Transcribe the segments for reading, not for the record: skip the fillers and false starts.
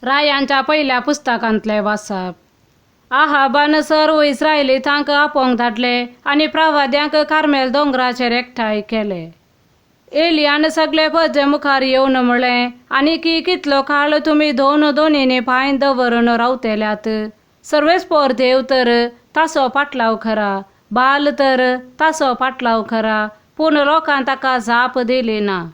रायांच्या पयल्या पुस्तकांतलें वाचप. आहाबान सर्व इस्रायलितांक आपोवंक धाडले आनी प्रवाद्यांक कार्मेल दोंगराचेर एकठांय केले. एलियान सगळे परजे मुखार येवन म्हळें, आनीकी कितलो काळ तुमी दोन दोनींनी पांय दवरून रावतल्यात? सर्वेस्पोर देव तर ताचो पाटलाव करा, बाल तर ताचो पाटलाव करा. पूण लोकान ताका जाप दिली ना.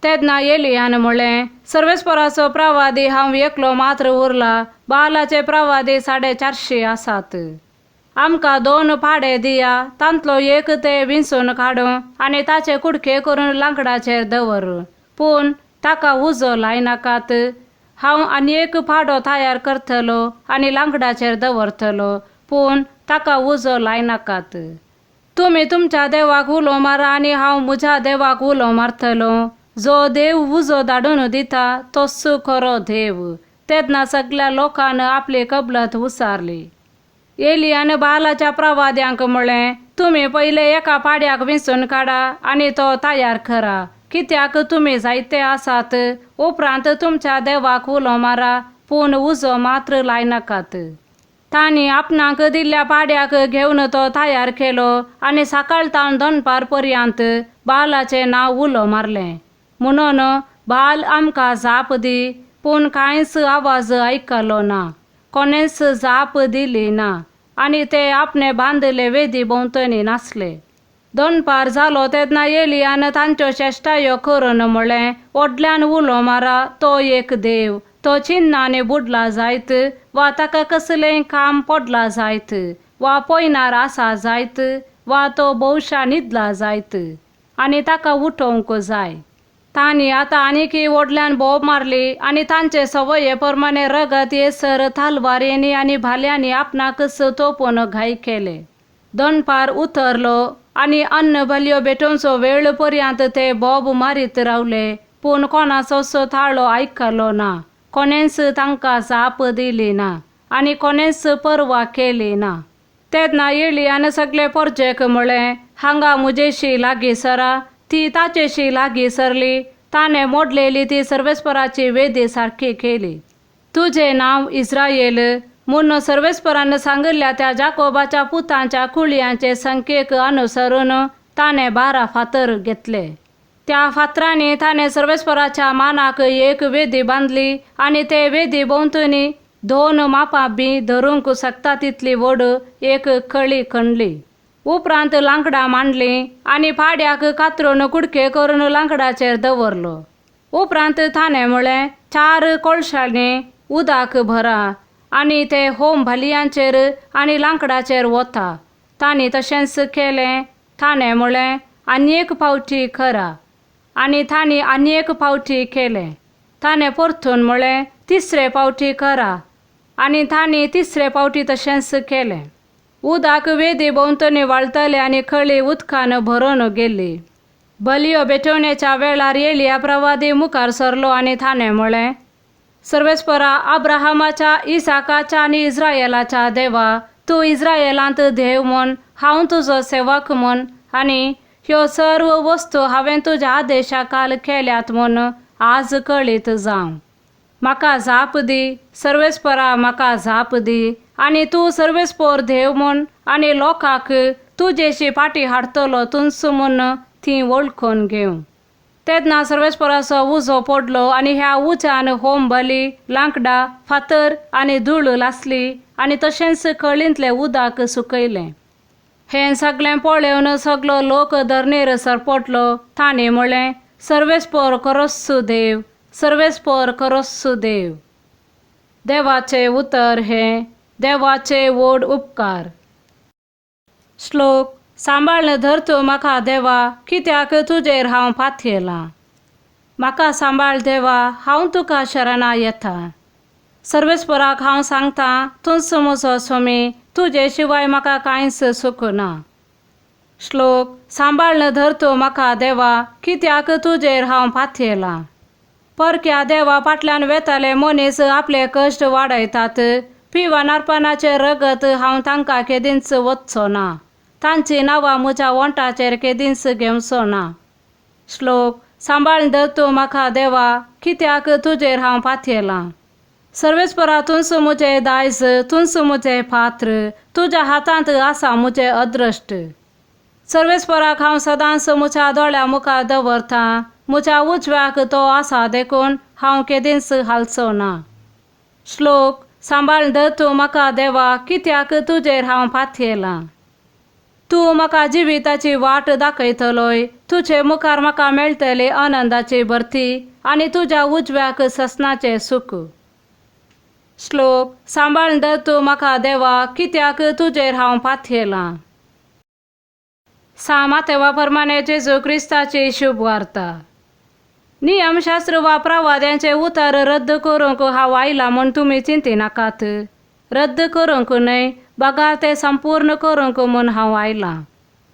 तेन्ना एलियान म्हळें, सर्वेस्पोराचो प्रवादी हांव एकलो मात्र उरला, बालाचे प्रवादी 450 आसात. आमकां दोन पाडे दिया, तांतलो एक ते विंचून काडूं आनी ताचे कुडके करून लांकडाचेर दवर, पूण ताका उजो लायनाकात. हांव आनी एक पाडो तयार करतलो आनी लांकडाचेर दवरतलो, पूण ताका उजो लायनाकात. तुमी तुमच्या देवाक उलो मारा आनी हांव म्हज्या देवाक उलो मारतलो. जो देव उजो धाडून दिता तोच खरो देव. तेन्ना सगल्या लोकान आपली कबलत उसारली. एलियान बालाच्या प्रवाद्यांक म्हळें, तुमी पयले एका पाड्याक विंचून काडा आनी तो तयार करा, कित्याक तुमी जायते आसात. उपरांत तुमच्या देवाक उलो मारा, पूण उजो मात्र लायनाकात. तांणी आपणाक दिल्ल्या पाड्याक घेवन तो तयार केलो आनी सकाळ तावन दनपार पर्यंत बालाचें नांव उलो मारलें. म्हणून बाल आमकां जाप दी, पूण कांयच आवाज आयकलो ना, कोणेंच जाप दिली ना आनी ते आपणे बांदिल्ले वेदी भोंवतणी नासले. दनपार जालो तेन्ना एलियान तांच्यो चेश्टायो करून म्हळें, व्हडल्यान उलो मारा, तो एक देव, तो चिन्नांनी बुडला जायत वा ताका कसलेंय काम पडलां जायत वा पयनार आसा जायत वा तो भोवशा न्हिदला जायत आनी ताका उठोवंक जाय. तांणी आतां आनीकय व्हडल्यान बोब मारली आनी तांचे संवये प्रमाणे रगत येसर तलवारींनी आनी भाल्यांनी आपणाकच तोपून घाय केले. दनपार उतरलो आनी अन्न बलयो भेटोवचो वेळ पर्यंत ते बोब मारीत रावले, पूण कोणाचोच ताळो आयकलो ना, कोणेंच तांकां जाप दिली ना आनी कोणेंच पर्वा केली ना. तेन्ना एलियान सगळे परजेक म्हळें, हांगा म्हजेशी लागीं सरा. ती ताचेशी लागीं सरली. ताणें मोडलेली ती सर्वेस्पराची वेदी सारकी केली. तुजें नांव इस्रायल म्हूण सर्वेस्परान सांगिल्ल्या त्या जाकोबाच्या पुतांच्या कुळयांचे संख्येक अनुसरून ताणें 12 फातर घेतले. त्या फातरांनी ताणें सर्वेस्पराच्या मानाक एक वेदी बांदली आनी ते वेदी भोंवतणी 2 मापां बी धरूंक शकता तितली व्हड एक खळी खणली. उपरांत लांकडां मांडलीं आनी पाड्याक कातरून कुडके करून लांकडाचेर दवरलो. उपरांत ताणें म्हळें, 4 कोळशांनी उदक भरा आनी ते होम भालयांचेर आनी लांकडाचेर वता. तांणी तशेंच केलें. ताणें म्हळें, आनी एक फावटी करा, आनी तांणी आनी एक फावटी केलें. ताणें परतून म्हळें, तिसरे फावटी करा, आनी तांणी तिसरे फावटी तशेंच केलें. उदक वेदी भोंवतणी व्हाळटलें आनी खळी उदकान भरून गेली. बलयो भेटवणेच्या वेळार एलिया प्रवादी मुखार सरलो आनी ताणें म्हळें, सर्वेस्परा, अब्राहमाच्या, इसाकाच्या आनी इस्रायलाच्या देवा, तूं इस्रायलांत देव म्हूण, हांव तुजो सेवक म्हूण आनी ह्यो सर्व वस्तू हांवें तुज्या आदेशा खाल केल्यात म्हूण आज कळीत जावं. म्हाका जाप दी सर्वेस्परा, म्हाका जाप दी, आनी तूं सर्वेस्पोर देव म्हूण आनी लोकांक तुजेशी फाटी हाडटलो तूंच म्हूण ती वळखून घेवं. तेन्ना सर्वेस्पराचो उजो पडलो आनी ह्या उज्यान होम बली, लांकडां, फातर आनी धूळ लासली आनी तशेंच खळींतलें उदक सुकयलें. हें सगळें पळोवन सगलो लोक धरणीर सरपटलो. तांणी म्हळें, सर्वेस्पोर खरोच देव, सर्वेस्पोर खरोच देव. देवाचें उतर हें देवाचे व्हड उपकार. श्लोक. सांबाळ्ळ धर तूं म्हाका देवा, कित्याक तुजेर हांव पातयेलां. म्हाका सांबाळ देवा, हांव तुका शरणा येता. सर्वेस्पराक हांव सांगता, तूंच म्हजो स्वामी, तुजे शिवाय म्हाका कांयच सुख ना. श्लोक. सांबाळ्ळ धर तूं म्हाका देवा, कित्याक तुजेर हांव पातयेलां. परक्या देवा फाटल्यान वेताले मनीस आपले कश्ट वाडयतात. पिवन अर्पणाचें रगत हांव तांकां केदींच वचचो ना, तांचीं नांवां म्हज्या ओंठाचेर केदींच घेवचो ना. श्लोक. सांबाळ धर तूं म्हाका देवा, कित्याक तुजेर हांव पातयेलां. सर्वेस्परा तूंच म्हजें दायज, तूंच म्हजें पात्र, तुज्या हातांत आसा म्हजें अद्रश्ट. सर्वेस्पराक हांव सदांच म्हज्या दोळ्या मुखार दवरतां, म्हज्या उजव्याक तो आसा देखून हांव केदींच हालचो ना. श्लोक सांबाळ धर तूं म्हाका देवा, कित्याक तुजेर हांव पातयेलां. तूं म्हाका जिविताची वाट दाखयतलोय, तुजे मुखार म्हाका मेळटली आनंदाची भरती आनी तुज्या उजव्याक ससनाचें सूख. श्लोक सांबाळ धर तूं म्हाका देवा, कित्याक तुजेर हांव पातयेलां. सा मातेवा प्रमाणे जेजू क्रिस्ताची शुभ वार्ता. नियमशास्त्र वा प्रवाद्यांचे उतर रद्द करूंक हांव आयला म्हूण तुमी चिंतिनाकात. रद्द करूंक न्हय, बगार तें संपूर्ण करूंक म्हूण हांव आयलां.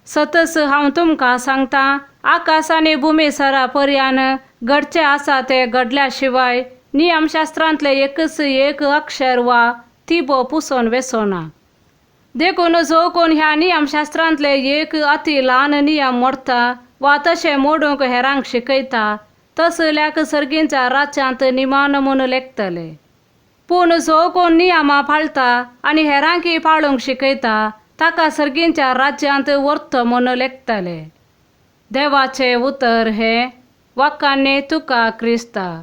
सतच हांव तुमकां सांगता, आकाश आनी भुमी सरा पर्यान घडचें आसा तें घडल्या शिवाय नियमशास्त्रांतलें एकच एक अक्षर वा तिबो पुसोन वेसोना. देखून जो कोण ह्या नियमशास्त्रांतले एक अती ल्हान नियम मोडटा वा तशें मोडूंक हेरांक शिकयता, तसल्याक सर्गींच्या राज्यांत निमान म्हूण लेखतले. पूण जो कोण नियमां पाळटा आनी हेरांकय पाळूंक शिकयता, ताका सर्गींच्या राज्यांत व्हरतो म्हूण लेखतले. देवाचें उतर हें. वाकांनी तुका क्रिस्ता.